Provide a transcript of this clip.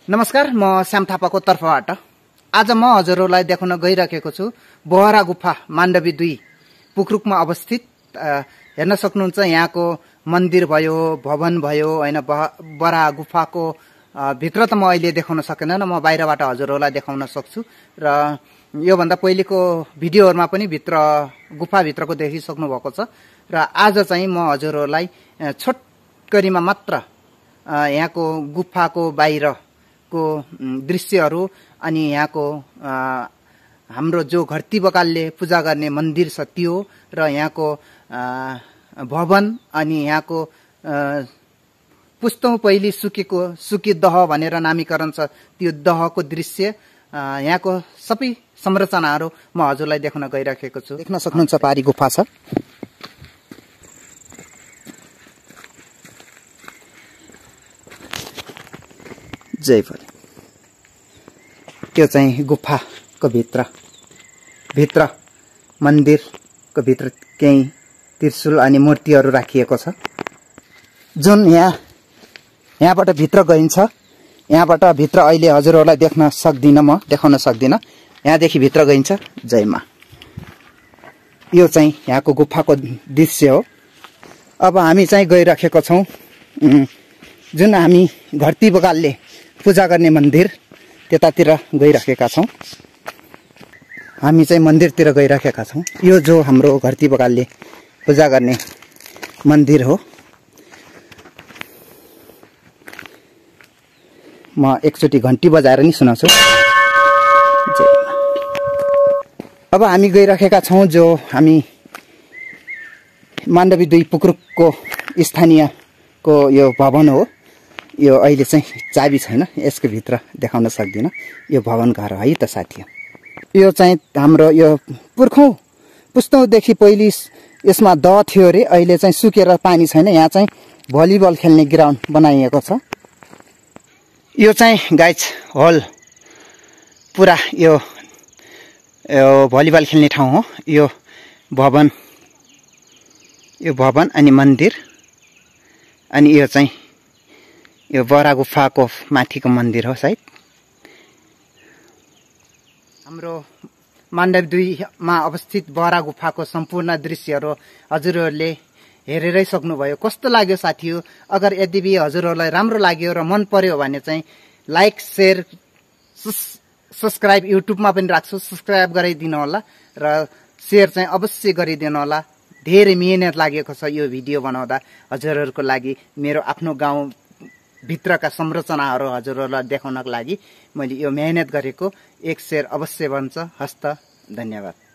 नमस्कार, म श्याम थापाको तर्फबाट आज म हजुरहरूलाई देखाउन गइराखेको छु बहरा गुफा माण्डवी 2 पुक्रुकमा अवस्थित। हेर्न सक्नुहुन्छ यहाँको मन्दिर भयो, भवन भयो हैन। बहरा गुफाको भित्र त म अहिले देखाउन सकिनँ, म बाहिरबाट हजुरहरूलाई देखाउन सक्छु। र यो भन्दा पहिलेको भिडियोहरुमा पनि गुफा भित्रको देखिसक्नु भएको छ। र आज चाहिँ म हजुरहरूलाई छोटकरीमा मात्र यहाँको गुफाको बाहिरको दृश्यहरू अनि यहाँको हाम्रो जो घरती बकालले पूजा गर्ने मन्दिर छ त्यो र यहाँको भवन अनि यहाँको पुस्तौं पहिले सुकी दह भनेर नामीकरण छ त्यो दहको दृश्य, यहाँको सबै संरचनाहरू म हजुरलाई देखाउन गइराखेको छु। देख्न सक्नुहुन्छ पारी गुफा छ। जय भोले। त्यो चाहिँ गुफाको भित्र मन्दिरको भित्र केही त्रिशूल अनि मूर्तिहरू राखिएको छ। जुन यहाँबाट भित्र गइन्छ, यहाँबाट भित्र अहिले हजुरहरूलाई देखाउन सक्दिन। यहाँदेखि भित्र गइन्छ। जय मा। यो चाहिँ यहाँको गुफाको दृश्य हो। अब हामी चाहिँ गइराखेका छौं जुन हामी घरती बकालले पूजा गर्ने मन्दिर त्यतातिर गइराखेका छौं। हामी चाहिँ मन्दिरतिर गइराखेका छौं। यो जो हाम्रो घरती बकालले पूजा गर्ने मन्दिर हो। म एकचोटी घन्टी बजाएर नि सुनाउँछु। अब हामी गइराखेका छौं जो हामी माण्डवी 2 पुक्रुकको स्थानीयको यो भवन हो। यो अहिले चाहिँ चाबी छैन, यसको भित्र देखाउन सक्दिन। यो भवन घर है त साथी। यो चाहिँ हाम्रो यो पुस्तौंदेखि पहिले यसमा दह थियो अरे, अहिले चाहिँ सुकेर पानी छैन। यहाँ चाहिँ भलिबल खेल्ने ग्राउन्ड बनाइएको छ। यो चाहिँ गाइज हल पुरा यो भलिबल खेल्ने ठाउँ हो। यो भवन अनि मन्दिर अनि यो चाहिँ यो बहरा गुफाको माथिको मन्दिर हो सायद। हाम्रो माण्डवी 2 मा अवस्थित बहरा गुफाको सम्पूर्ण दृश्यहरू हजुरहरूले हेरेरै सक्नुभयो। कस्तो लाग्यो साथी हो? अगर यदि हजुरहरूलाई राम्रो लाग्यो र मन पर्यो भने चाहिँ लाइक, शेयर, सब्स्क्राइब युट्युबमा पनि राख्छु, सब्स्क्राइब गराइदिनु होला र शेयर चाहिँ अवश्य गरिदिनु होला। धेरै मेहनत लागेको छ यो भिडियो बनाउँदा हजुरहरूको लागि। मेरो आफ्नो गाउँ भित्रका संरचनाहरू हजुरहरूलाई देखाउनको लागि मैले यो मेहनत गरेको। एक शेयर अवश्य बन्छ। हस्त, धन्यवाद।